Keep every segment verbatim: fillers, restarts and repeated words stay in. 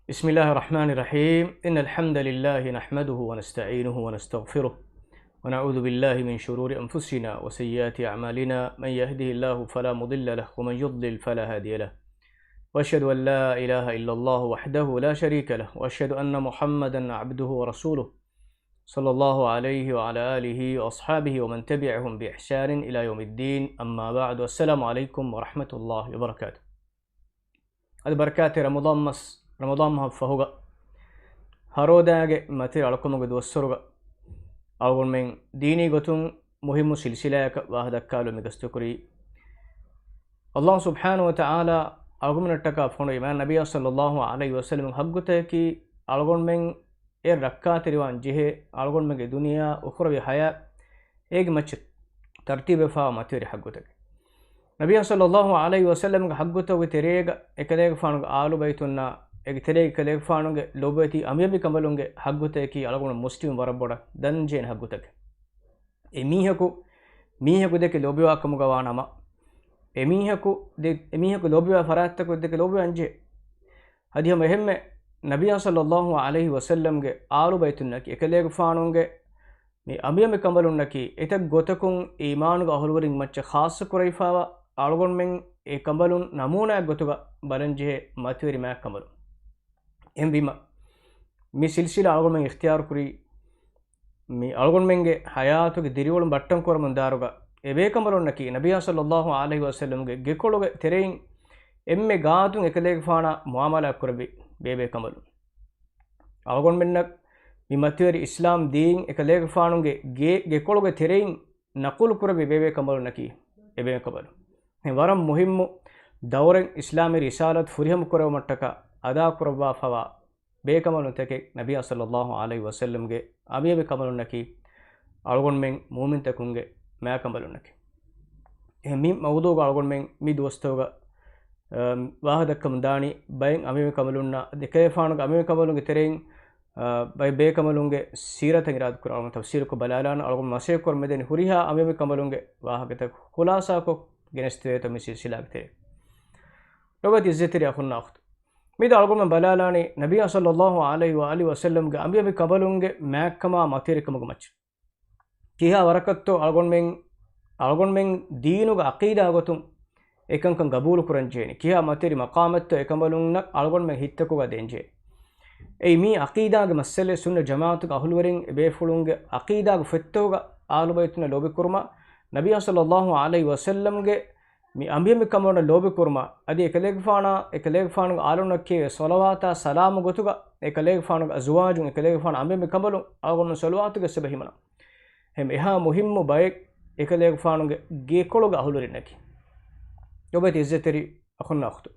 بسم الله الرحمن الرحيم. إن الحمد لله نحمده ونستعينه ونستغفره، ونعوذ بالله من شرور أنفسنا وسيئات أعمالنا. من يهده الله فلا مضل له، ومن يضلل فلا هادي له. وأشهد أن لا إله إلا الله وحده لا شريك له، وأشهد أن محمدا عبده ورسوله، صلى الله عليه وعلى آله وأصحابه ومن تبعهم بإحسان إلى يوم الدين. أما بعد، السلام عليكم ورحمة الله وبركاته. އަދި ބަރަކާތެއް ރަމަޟާން މަސް، ރަމަޟާން މަހަށް ފަހުގަ، ހަރޯދާގެ މަތި އަޅުކަމުގެ ދުވަސްވަރުގަ، އަޅުގަނޑުމެން ދީނީ ގޮތުން މުހިއްމު ސިލްސިލާއަކަށް ވާހަކަ ދައްކާލުމަށް މި ގަސްތުކުރީ. އައްލާހު ސުބްޙާނަހު ވަތަޢާލާ އަޅުގަނޑުމެންނަށްޓަކާ ފޮނުވި މާތް ނަބިއްޔާ ޞައްލައްލާހު ޢަލައިހި ވަސައްލަމަ ހައްގުތަކަކީ އަޅުގަނޑުމެން އެ ރައްކާތެރިވާން ޖެހޭ، އަޅުގަނޑުމެންގެ ދުނިޔެއާ އުޚްރަވީ ޙަޔާތް އޭގެ މައްޗަށް ތަރްތީބުވެފާ މަތިވެރި ހައްގުތަކެއް. ނަބިއްޔާ ޞައްލައްލާހު ޢަލައިހި ވަސައްލަމްގެ ހައްގުތަކުގެ ތެރޭގަ އެކަލޭގެފާނުގެ އާލު ބައިތުންނާ، އޭގެ ތެރޭގަ އެކަލޭގެފާނުގެ ލޯބިވެތި އަނބިއަނބިކަނބަލުންގެ ހައްގުތަކަކީ އަޅުގަނޑު މުސްލިމް ވަރަށް ބޮޑަށް ދަން ޖެހޭނެ ހައްގުތަކެއް. އެ މީހަކު، މީހަކު ދެކެ ލޯބިވާ ކަމުގަ ވާ ނަމަ، އެ މީހަކު ދެ-، އެ މީހަކު ލޯބިވާ ފަރާތްތަކު ދެކެ ލޯބިވާން ޖެހޭ. އަދި ހަމަ އެހެންމެ ނަބިއްޔާ ޞައްލައްލާހު ޢަލައިހި ވަސައްލަމްގެ އާލު ބައިތުންނަކީ އެކަލޭގެފާނުގެ މި އަނބިއަނބިކަނބަލުންނަކީ އެތައް ގޮތަކުން އީމާނުގެ އަހުލުވެރިން މައްޗަށް ޚާއްޞަ ކުރެވިފާވާ އަޅުގަނޑުމެން އެ ކަނބަލުން ނަމޫނާއެއް ގޮތުގަ ބަލަން ޖެހޭ މަތިވެރި މާތް ކަނބަލުން. އެހެންވީމަ، މި ސިލްސިލާ އަޅުގަނޑުމެން އިޚްތިޔާރު ކުރީ، މި އަޅުގަނޑުމެންގެ ޙަޔާތުގެ ދިރިއުޅުން ބައްޓަން ކުރަމުން ދާއިރުގަ އެބޭކަނބަލުންނަކީ ނަބިއްޔާ ޞައްލައްލާހު ޢަލައިހި ވަސައްލަމްގެ ގެކޮޅުގެ ތެރެއިން އެންމެ ގާތުން އެކަލޭގެފާނާ މުޢާމަލާތް ކުރެއްވި ބޭބޭކަނބަލުން. އަޅުގަނޑުމެންނަށް މި މަތިވެރި އިސްލާމް ދީން އެކަލޭގެފާނުގެ ގޭ-، ގެކޮޅުގެ ތެރެއިން ނަޤުލު ކުރެއްވި ބޭބޭކަނބަލުންނަކީ އެބޭކަނބަލުން. އެ ވަރަށް މުހިއްމު ދައުރެއް އިސްލާމީ ރިސާލަތު ފުރިހަމަ ކުރެވުމަށްޓަކާ އަދާކުރައްވާފަވާ ބޭކަނބަލުންތަކެއް ނަބިއްޔާ ޞައްލައްލާހު ޢަލައިހި ވަސައްލަމްގެ އަނބިއަނބިކަނބަލުންނަކީ އަޅުގަނޑުމެން މުއުމިންތަކުންގެ މާތް ކަނބަލުންނަކީ. އެހެން މި މައުޟޫޢުގަ އަޅުގަނޑުމެން މި ދުވަސްތަކުގަ، އަ، ވާހަކަ ދައްކަމުން ދާނީ ބައެއް އަނބިއަނބިކަނބަލުންނާ އެކަލޭގެފާނުގެ އަނބިއަނބިކަނބަލުންގެ ތެރެއިން، އަ، ބައެއް ބޭކަނބަލުންގެ ސީރަތަށް އިރާދަކުރާ އަޅުގަނޑު ތަފްސީރުކޮށް ބަލާލާނަން. އަޅުގަނޑު މަސައްކަތް ކުރަމުން މިދަނީ ހުރިހާ އަނބިއަނބިކަނބަލުންގެ ވާހަކަތައް ޚުލާޞާކޮށް ގެނެސްދެވޭތޯ މި ސިލްސިލާގެ ތެރޭ. ލޮބުވެތި އިއްޒަތްތެރި އަޚުންނާ އުޚްތުން، މިދަ އަޅުގަނޑުމެން ބަލާލާނީ ނަބިއްޔާ ޞައްލައްލާހު ޢަލައިހި ވަ އާލިހި ވަސައްލަމްގެ އަނބިއަނބި ކަނބަލުންގެ މާތްކަމާ މަތިވެރިކަމުގެ މައްޗަށް. ކިހާ ވަރަކަށްތޯ އަޅުގަނޑުމެން، އަޅުގަނޑުމެން ދީނުގެ ޢަޤީދާ ގޮތުން އެކަންކަން ގަބޫލު ކުރަން ޖެހެނީ؟ ކިހާ މަތިވެރި މަޤާމެއްތޯ އެކަނބަލުންނަށް އަޅުގަނޑުމެން ހިތްތަކުގަ ދޭން ޖެހޭ؟ އެއީ މީ ޢަޤީދާގެ މައްސަލައެއް. ސުންނަ ޖަމާޢަތުގެ އަހުލުވެރިން އެބޭފުޅުންގެ ޢަޤީދާގެ ފޮތްތަކުގަ އާލުބައިތުންނަށް ލޯބިކުރުމަށް، ނަބިއްޔާ ޞައްލައްލާހު ޢަލައިހި ވަސައްލަމްގެ މި އަނބިއނބި ކަނބަލުންނަށް ލޯބިކުރުމަށް، އަދި އެކަލޭގެފާނާ، އެކަލޭގެފާނުގެ އާލުންނަށް ކިޔެވޭ ޞަލަވާތާ ސަލާމު ގޮތުގަ، އެކަލޭގެފާނުގެ އަޒުވާޖުން، އެކަލޭގެފާނު އަނބިއނބި ކަނބަލުން އަޅުގަނޑު ޞަލަވާތުގެ ސަބަބުން ހިމަނަން. އެހެން އެހާ މުހިއްމު ބައެއް އެކަލޭގެފާނުގެ ގެކޮޅުގެ އަހުލުވެރިންނަކީ. ލޮބުވެތި އިއްޒަތްތެރި އަޚުންނާ އުޚްތުން،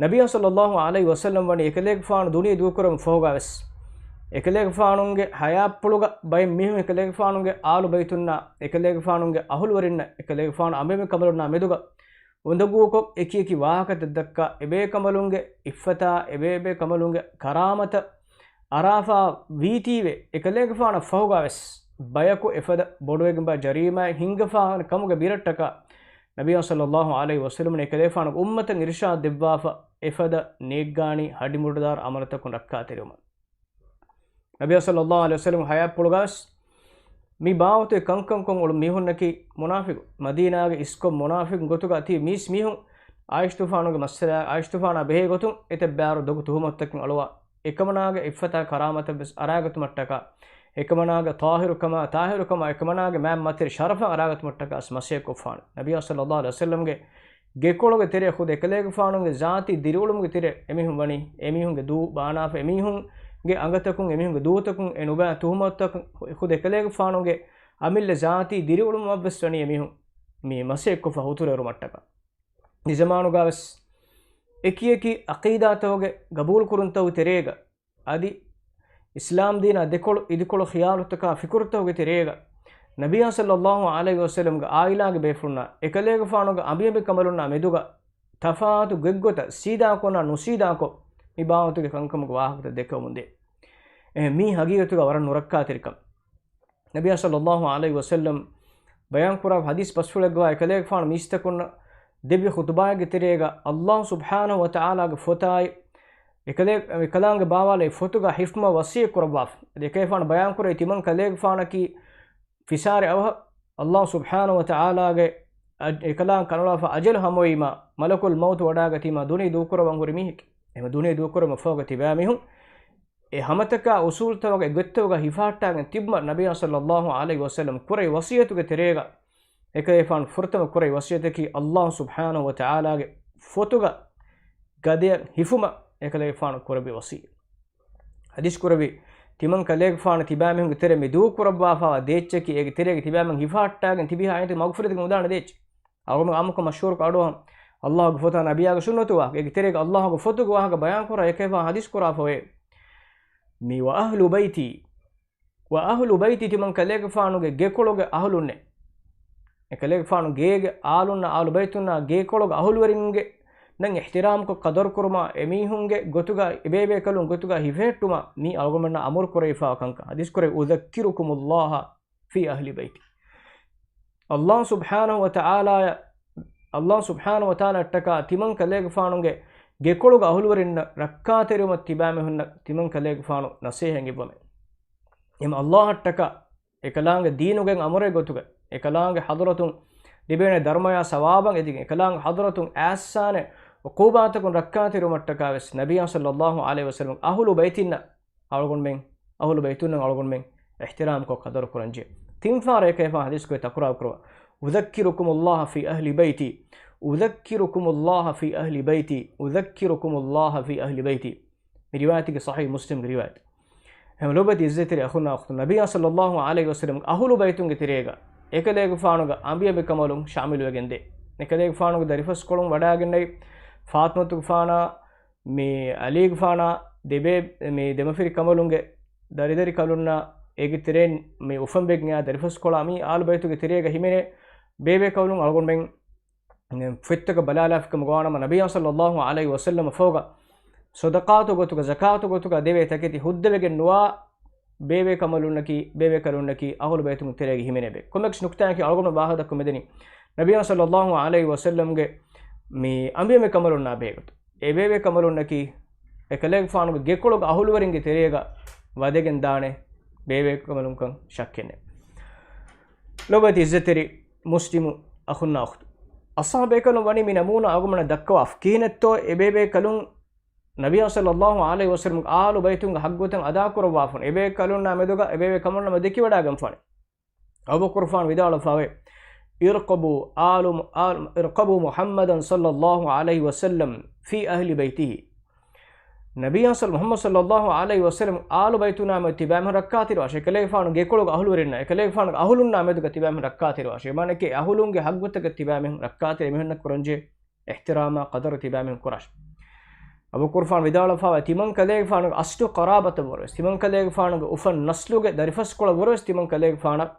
ނަބިއްޔާ ޞައްލައްލާހު ޢަލައިހި ވަސައްލަމް ވަނީ އެކަލޭގެފާނު ދުނިޔެ ދޫކުރަމުން ފަހުގަވެސް، އެކަލޭގެފާނުގެ ޙަޔާތްޕުޅުގަ ބައެއް މީހުން އެކަލޭގެފާނުގެ އާލު ބައިތުންނާ، އެކަލޭގެފާނުގެ އަހުލުވެރިންނަށް، އެކަލޭގެފާނު އަނބިއަނބި ކަނބަލުންނާ މެދުގަ އުނދަގޫކޮށް، އެކި އެކި ވާހަކަތައް ދައްކާ، އެބޭކަނބަލުންގެ އިއްފަތާ، އެބޭބޭ ކަނބަލުންގެ ކަރާމަތަށް އަރާފާ ވީތީވެ، އެކަލޭގެފާނަށް ފަހުގަވެސް ބަޔަކު އެފަދަ ބޮޑުވެގެންވާ ޖަރީމާއެއް ހިންގަފާ ކަމުގެ ބިރަށްޓަކާ، ނަބިއްޔާ ޞައްލައްލާހު ޢަލައިހި ވަސައްލަމަ އެކަލޭގެފާނުގެ އުއްމަތަށް އިރުޝާދު ދެއްވާފަ އެފަދަ ނޭއްގާނީ ހަޑިމުޑުދާރު ޢަމަލުތަކުން ރައްކާތެރިވުމަށް. ނަބިއްޔާ ޞައްލައްލާހު ޢަލައިހި ވަސައްލަމް ޙަޔާތްޕުޅުގަވެސް މި ބާވަތުގެ ކަންކަން ކޮށް އުޅުނު މީހުންނަކީ މުނާފިޤު. މަދީނާގެ އިސްކޮށް މުނާފިޤު ގޮތުގަ އަތީ މީސް މީހުން ޢާއިޝަތުފާނުގެ މައްސަލަ، ޢާއިޝަތުފާނާ ބެހޭ ގޮތުން އެތައް ބާރު ދޮގު ތުހުމަތުތަކެއް އަޅުވާ، އެކަމަނާގެ އިއްފަތާ ކަރާމަތަށް ވެސް އަރާގަތުމަށްޓަކާ، އެކަމަނާގެ ޠާހިރުކަމާ، ޠާހިރުކަމާ، އެކަމަނާގެ މާތް މަތިވެރި ޝަރަފަށް އަރާގަތުމަށްޓަކާ ވެސް މަސައްކަތް ކޮށްފާނެ. ނަބިއްޔާ ޞައްލައްލާހު ޢަލައިހި ވަސައްލަމްގެ ގެކޮޅުގެ ތެރެއަށް ޚުދު އެކަލޭގެފާނުގެ ޒާތީ ދިރިއުޅުމުގެ ތެރެއަށް އެމީހުން ވަނީ، އެމީހުންގެ ދޫ ބާނާފަ، އެމީހުންގެ އަނގަތަކުން، އެމީހުންގެ ދޫތަކުން އެ ނުބައި ތުހުމަތުތަކުން ޚުދު އެކަލޭގެފާނުގެ އަމިއްލަ ޒާތީ ދިރިއުޅުމަށްވެސް ވަނީ އެމީހުން މި މަސައްކަތް ކޮށްފަ ހުތުރު އެރުމަށްޓަކާ. މި ޒަމާނުގަވެސް އެކި އެކި ޢަޤީދާތަކުގެ ގަބޫލުކުރުންތަކުގެ ތެރޭގަ އަދި އިސްލާމް ދީނާ ދެކޮޅު އިދިކޮޅު ޚިޔާލުތަކާ ފިކުރުތަކުގެ ތެރޭގަ ނަބިއްޔާ ޞައްލައްލާހު ޢަލައިހި ވަސައްލަމްގެ ޢާއިލާގެ ބޭފުޅުންނާ އެކަލޭގެފާނުގެ އަނބިއަނބި ކަނބަލުންނާ މެދުގަ ތަފާތު ގޮތްގޮތަށް ސީދާކޮށްނާ ނުސީދާކޮށް މި ބާވަތުގެ ކަންކަމުގެ ވާހަކަތައް ދެކެވެމުންދޭ. އެހެން މީ ހަގީގަތުގަ ވަރަށް ނުރައްކާތެރިކަން. ނަބިއްޔާ ޞައްލައްލާހު ޢަލައިހި ވަސައްލަމް ބަޔާންކުރާ ޙަދީޘް ބަސްފުޅެއްގަ އެކަލޭގެފާނު މީސްތަކުންނަށް ދެއްވި ޚުޠުބާއެއްގެ ތެރޭގަ އައްލާހު ސުބްޙާނަހު ވަތަޢާލާގެ ފޮތާއި އެކަލޭ-، އެކަލާނގެ ބާވާލެއް ފޮތުގަ ހިފުމަށް ވަޞިއްޔަތް ކުރައްވާފަ. އެކަލޭގެފާނު ބަޔާންކުރޭ ތިމަން ކަލޭގެފާނަކީ ފިސާރި އަވަހަށް ﷲ ސުބްޙާނަހޫ ވަތަޢާލާގެ އަ-، އެކަލާނގެ ކަނުލާފަ އަޖަލު ހަމަވީމާ، މަލަކުލް މައުތު ވަޑާގަތީމާ ދުނިޔެ ދޫކުރައްވަން ހުރި މީހެކޭ. އެހެން ދުނިޔެ ދޫކުރުމަށް ފަހުގަ ތިބާމީހުން އެ ހަމަތަކާ އުސޫލުތަކުގެ ގޮތްތަކުގަ ހިފަހައްޓާގެން ތިއްބުމަށް ނަބިއްޔާ ޞައްލައްލާހު ޢަލައިހި ވަސައްލަމް ކުރެއްވި ވަޞިއްޔަތުގެ ތެރޭގަ އެކަލޭގެފާނު ފުރަތަމަ ކުރެއްވި ވަޞިއްޔަތަކީ ﷲ ސުބްޙާނަހޫ ވަތަޢާލާގެ ފޮތުގަ ގަދައަށް ހިފުމަށް އެކަލޭގެފާނު ކުރެއްވި ވަޞިއްޔަތު. ޙަދީޘް ކުރެއްވި ތިމަން ކަލޭގެފާނު ތިބާމީހުންގެ ތެރެ މި ދޫކުރައްވާފައިވާ ދޭއްޗަކީ އޭގެ ތެރޭގަ ތިބާމީހުން ހިފަހައްޓާގެން ތިބިހާ އިންތި މަގުފިރަތަކަށް ނުދާނެ ދޭއްޗެއް. އަޅުގަނޑު އާއްމުކޮށް މަޝްހޫރުކޮށް އަޑުއަހަން ﷲގެ ފޮތާ ނަބިއްޔާގެ ސުންނަތު ވާހަކަ. އޭގެ ތެރޭގަ ﷲގެ ފޮތުގެ ވާހަކަ ބަޔާންކުރާ އެކަލޭގެފާނު ޙަދީޘް ކުރާފަވޭ. މި ވައަހްލު ބައިތީ، ވައަހްލު ބައިތީ ތިމަން ކަލޭގެފާނުގެ ގެކޮޅުގެ އަހުލުންނޭ. އެކަލޭގެފާނު ގޭގެ އާލުންނާ އާލު ބައިތުންނާ ގޭކޮޅުގެ އަހުލުވެރިންގެ ނަން އިޙްތިރާމްކޮށް ޤަދަރުކުރުމާ އެމީހުންގެ ގޮތުގަ އެބޭބޭކަލުން ގޮތުގަ ހިފެހެއްޓުމާ މީ އަޅުގަނޑުމެންނަށް އަމުރު ކުރެވިފައިވާ ކަންކަން. ޙަދީޘް ކުރެ، أذكركم الله في أهل بيتي. ﷲ ސުބްޙާނަހޫ ވަތަޢާލާ، ﷲ ސުބްޙާނަހޫ ވަތަޢާލާއަށްޓަކާ ތިމަން ކަލޭގެފާނުގެ ގެކޮޅުގެ އަހުލުވެރިންނަށް ރައްކާތެރިވުމަށް ތިބާމީހުންނަށް ތިމަން ކަލޭގެފާނު ނަޞޭޙަތް އެބަމެ. އެމަ ﷲއަށްޓަކާ އެކަލާނގެ ދީނުގެ އަމުރެއް ގޮތުގަ، އެކަލާނގެ ޙަޟްރަތުން ލިބޭނެ ދަރުމަޔާ ސަވާބަށް އެދިގެން، އެކަލާނގެ ޙަޟްރަތުން އައިސްސާނެ ޢުޤޫބާތަކުން ރައްކާތެރިވުމަށްޓަކާވެސް ނަބިއްޔާ ޞައްލައްލާހު ޢަލައިހި ވަސައްލަމް އަހުލު ބައިތިންނަށް އަޅުގަނޑުމެން، އަހުލު ބައިތުންނަށް އަޅުގަނޑުމެން އިޙްތިރާމްކޮށް ޤަދަރު ކުރަންޖެ. ތިން ފަހަރަށް އެކަލޭގެފާނު ޙަދީޘް ކުރެ ތަކުރާރު ކުރައްވާ، أذكركم الله في أهل بيتي، أذكركم الله في أهل بيتي، أذكركم الله في أهل بيتي. މި ރިވާޔަތުގެ ޞަޙީޙު މުސްލިމްގެ ރިވާޔަތު. އެހެން ލޯބިވެތި އިއްޒަތްތެރި އަޚުންނާ އުޚްތުން، ނަބިއްޔާ ޞައްލައްލާހު ޢަލައިހި ވަސައްލަމް އަހުލު ބައިތުންގެ ތެރޭގަ އެކަލޭގެފާނުގެ އަނބިއަނބިކަމަލުން ޝާމިލުވެގެންދޭ. އެކަލޭގެފާނުގެ ދަރިފަސްކޮޅުން ވަޑާގެންނެވި ފާޠިމަތުގެފާނާ، މި ޢަލީގެފާނާ ދެބޭ-، މި ދެމަފިރިކަމަލުންގެ ދަރިދަރިކަލުންނާ އޭގެ ތެރެއިން މި އުފަންވެގެން ދަރިފަސްކޮޅާ މި އާލު ބައިތުގެ ތެރޭގަ ހިމެނޭ ބޭބޭކަލުން އަޅުގަނޑުމެން ފޮތްތަކަށް ބަލާލާފިކަމުގަވާނަމަ، ނަބިއްޔާ ޞައްލައްލާހު ޢަލައިހި ވަސައްލަމަ ފޯގަ ޞަދަޤާތު ގޮތުގަ، ޒަކާތު ގޮތުގަ ދެވޭ ތަކެތި ހުއްދަވެގެން ނުވާ ބޭބޭ ކަމަލުންނަކީ، ބޭބޭ ކަލުންނަކީ އަހުލު ބައިތުން ތެރޭގެ ހިމެނޭ ބޭ. ކޮމެކްސް ނުކްތާއަކީ އަޅުގަނޑު ވާހަކަ ދައްކަމުން މިދަނީ ނަބިއްޔާ ޞައްލައްލާހު ޢަލައިހި ވަސައްލަމްގެ މި އަނބިއަނބި ކަމަލުންނާ ބޭގޮތު. އެ ބޭބޭ ކަމަލުންނަކީ އެކަލޭގެފާނުގެ ގެކޮޅުގެ އަހުލުވެރިންގެ ތެރޭގަ ވަދެގެން ދާނެ ބޭބޭ ކަމަލުންކަން ޝައްކެއް ނެތް. ލޯބިވެތި އިއްޒަތްތެރި މުސްލިމު އަޚުންނާ އުޚްތު. އަޞްޙާބޭކަލުން ވަނީ މި ނަމޫނާ އަޅުގަނޑަށް ދައްކަވާފަ. ކިހިނެއްތޯ އެބޭބޭކަލުން ނަބިއްޔާ ޞައްލައްލާހު ޢަލައިހި ވަސައްލަމްގެ އާލު ބައިތުންގެ ޙައްޤުތައް އަދާކުރައްވާފަ ވަނީ. އެބޭކަލުންނާ މެދުގަ އެބޭބޭ ކަމަލުންނާ ދެކިވަޑާގެންފާނެ. އަބޫބަކުރުފާނު ވިދާޅުވެފަވޭ، ارقبوا آل م-، آل، ارقبوا محمدا صلى الله عليه وسلم في أهل بيته. ނަބިއްޔާ ޞައްލަ-، މުޙައްމަދު ޞައްލައްލާހު ޢަލައިހި ވަސައްލަމް އާލު ބައިތުންނާ މެދު ތިބާމީހުން ރައްކާތެރިވާށޭ. އެކަލޭގެފާނު ގެކޮޅުގެ އަހުލުވެރިންނާ، އެކަލޭގެފާނުގެ އަހުލުންނާ މެދުގަ ތިބާމީހުން ރައްކާތެރިވާށޭ. މާނައަކީ އަހުލުންގެ ޙައްޤުތަކަށް ތިބާމީހުން ރައްކާތެރި މީހުންނަށް ކުރަންޖެހޭ އިޙްތިރާމާ ޤަދަރު ތިބާމީހުން ކުރާށޭ. އަބޫބަކުރުފާނު ވިދާޅުވެފަވޭ، ތިމަން ކަލޭގެފާނުގެ އަސްލު ޤަރާބަތަށް ވުރެވެސް، ތިމަން ކަލޭގެފާނުގެ އުފަން ނަސްލުގެ ދަރިފަސްކޮޅަށް ވުރެވެސް ތިމަން ކަލޭގެފާނަށް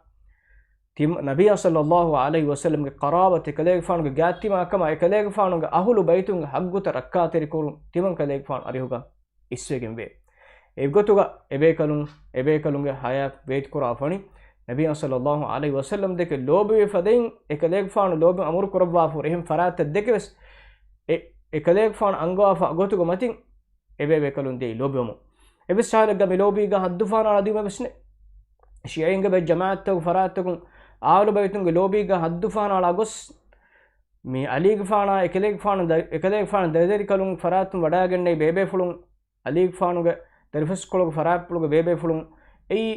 ތިމަ-، ނަބިއްޔާ ޞައްލައްލާހު ޢަލައިހި ވަސައްލަމްގެ ޤަރާބަތު، އެކަލޭގެފާނުގެ ގާތްތިމާކަމާ، އެކަލޭގެފާނުގެ އަހުލު ބައިތުންގެ ޙައްޤުތައް ރައްކާތެރިކުރުން ތިމަން ކަލޭގެފާނު އަރިހުގަ އިސްވެގެންވޭ. އެގޮތުގަ އެބޭކަލުން، އެބޭކަލުންގެ ޙަޔާތް ވޭތުކުރާފަ ވަނީ ނަބިއްޔާ ޞައްލައްލާހު ޢަލައިހި ވަސައްލަމް ދެކެ ލޯބިވެފަ ދެން އެކަލޭގެފާނު ލޯބި އަމުރު ކުރައްވާފަ ހުރި އެހެން ފަރާތްތައް ދެކެވެސް އެ، އެކަލޭގެފާނު އަންގަވާފަ ގޮތުގެ މަތިން އެބޭބޭކަލުން ދޭ ލޯބިވަމުން. އެއްވެސް ހާލެއްގަ މި ލޯބީގަ ހައްދުފަހަނައަޅާ ދިޔުމެއްވެސް ނެތް. ޝިޔަޢީންގެ ބައެއް ޖަމާޢަތްތަކުގެ ފަރާތްތަކުން އާލު ބައިތުންގެ ލޯބީގަ ހައްދުފަހަނައަޅާ ގޮސް، މި ޢަލީގެފާނާ އެކަލޭގެފާނު ދަ-، އެކަލޭގެފާނު ދަރިދަރިކަލުން ފަރާތުން ވަޑާގެންނެވި ބޭބޭފުޅުން، ޢަލީގެފާނުގެ ދަރިފަސްކޮޅުގެ ފަރާތްޕުޅުގެ ބޭބޭފުޅުން އެއީ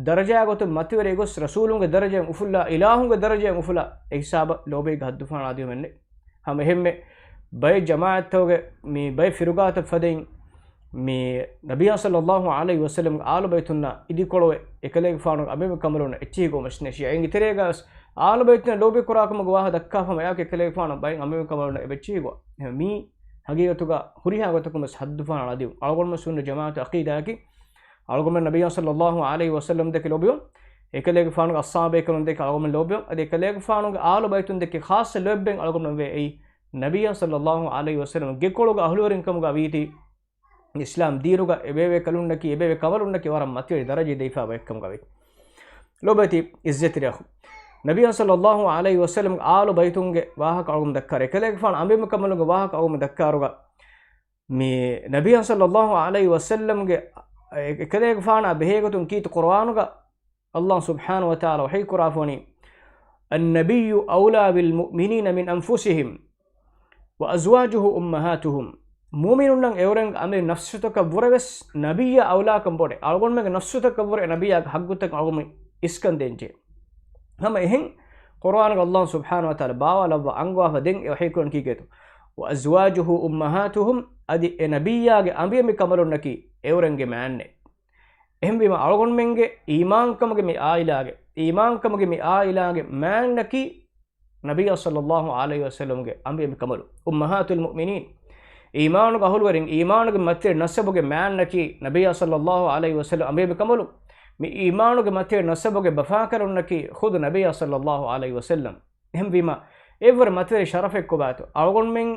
ދަރަޖާ ގޮތުން މަތިވެރި ގޮސް، ރަސޫލުންގެ ދަރަޖައިން އުފުއްލާ، އިލާހުންގެ ދަރަޖައިން އުފުލާ، އެ ހިސާބަށް ލޯބީގަ ހައްދުފަހަނައަޅާ ދިޔުމެއް ނެތް. ހަމަ އެހެންމެ ބައެއް ޖަމާޢަތްތަކުގެ މި ބައެއް ފިރުގާތައް ފަދައިން މި ނަބިއްޔާ ޞައްލައްލާހު ޢަލައިހި ވަސައްލަމްގެ އާލު ބައިތުންނާ އިދިކޮޅުވެ، އެކަލޭގެފާނުގެ އަނބިމެ ކަމަލުންނަށް އެއްޗިހި ގޮވަމެއް ނެތް. ޝިޔަޢީންގެ ތެރޭގަވެސް އާލު ބައިތުންނަށް ލޯބި ކުރާކަމުގެ ވާހަކަ ދައްކާފަ މަޔާކި އެކަލޭގެފާނު ބައެއް އަނބިމެ ކަމަލުންނަށް އެބަ އެއްޗިހި ގޮވާ. އެހެން މީ ހަގީގަތުގަ ހުރިހާ ގޮތަކުން ވެސް ހައްދުފަހަނައަޅާ ދިޔުން. އަޅުގަނޑުމެން ސުންނަ ޖަމާޢަތު ޢަޤީދާއަކީ އަޅުގަނޑުމެން ނަބިއްޔާ ޞައްލައްލާހު ޢަލައިހި ވަސައްލަމް ދެކެ ލޯބިވުން، އެކަލޭގެފާނުގެ އަޞްޙާބޭކަލުން ދެކެ އަޅުގަނޑުމެން ލޯބިވުން، އަދި އެކަލޭގެފާނުގެ އާލު ބައިތުން ދެކެ ޚާއްޞަ ލޯތްބެއް އަޅުގަނޑުމެން ވޭ. އެއީ ނަބިއްޔާ ޞައްލައްލާހު ޢަލައިހި ވަސައްލަމް ގެކޮޅުގެ އަހުލުވެރިން ކަމުގަ ވީތީ، އިސްލާމް ދީނުގަ އެބޭބޭ ކަލުންނަކީ، އެބޭބޭ ކަމަލުންނަކީ ވަރަށް މަތިވެރި ދަރަޖަ ދެވިފައިވާ އެއްކަމުގަ ވޭ. ލޯބިވެތި އިއްޒަތްތެރި އަޚު، ނަބިއްޔާ ޞައްލައްލާހު ޢަލައިހި ވަސައްލަމްގެ އާލު ބައިތުންގެ ވާހަކަ އަޅުގަނޑު ދައްކާރު، އެކަލޭގެފާނު އަނބިމެ ކަމަލުންގެ ވާހަކަ އަޅުގަނޑު ދައްކާރުގަ، މި ނަބިއްޔާ ޞައްލައްލާހު ޢަލައިހި ވަސައްލަމްގެ އެކަލޭގެފާނާ ބެހޭގޮތުން ކީރިތި ޤުރުއާނުގަ ﷲ ސުބްޙާނަހޫ ވަތަޢާލާ ވަޙީ ކުރާފަވަނީ، النبي أولى بالمؤمنين من أنفسهم وأزواجه أمهاتهم. މުއުމިނުންނަށް އެއުރެން އަމި ނަފްސުތަކަށް ވުރެވެސް ނަބިއްޔާ އައުލާކަން ބޮޑޭ. އަޅުގަނޑުމެންގެ ނަފްސުތަކަށް ވުރެ ނަބިއްޔާގެ ހައްގުތައް އަޅުގަނޑު އިސްކަން ދޭންޖެ. ހަމަ އެހެން ޤުރުއާނުގަ ﷲ ސުބްޙާނަހޫ ވަތަޢާލާ ބާވާލައްވާ އަންގަވާފަ ދެން އެ ވަޙީ ކުރަން ކީކޭތޯ؟ وأزواجه أمهاتهم، އަދި އެ ނަބިއްޔާގެ އަނބިޔަމި ކަނބަލުންނަކީ އެއުރެންގެ މާންނޭ. އެހެންވީމަ އަޅުގަނޑުމެންގެ އީމާންކަމުގެ މި އާއިލާގެ، އީމާންކަމުގެ މި އާއިލާގެ މާންނަކީ ނަބިއްޔާ ޞައްލައްލާހު ޢަލައިހި ވަސައްލަމްގެ އަނބިޔަމި ކަނބަލުން، އުއްމަހާތުލް މުއުމިނީން. އީމާނުގެ އަހުލުވެރިން، އީމާނުގެ މަތިވެރި ނަސަބުގެ މާންނަކީ ނަބިއްޔާ ޞައްލައްލާހު ޢަލައިހި ވަސައްލަމް އަނބިޔަމި ކަނބަލުން. މި އީމާނުގެ މަތިވެރި ނަސަބުގެ ބަފާކަރުންނަކީ ޚުދު ނަބިއްޔާ ޞައްލައްލާހު ޢަލައިހި ވަސައްލަމް. އެހެންވީމަ، އެއްވަރު މަތިވެރި ޝަރަފެއް ކޮބާތޯ؟ އަޅުގަނޑުމެން،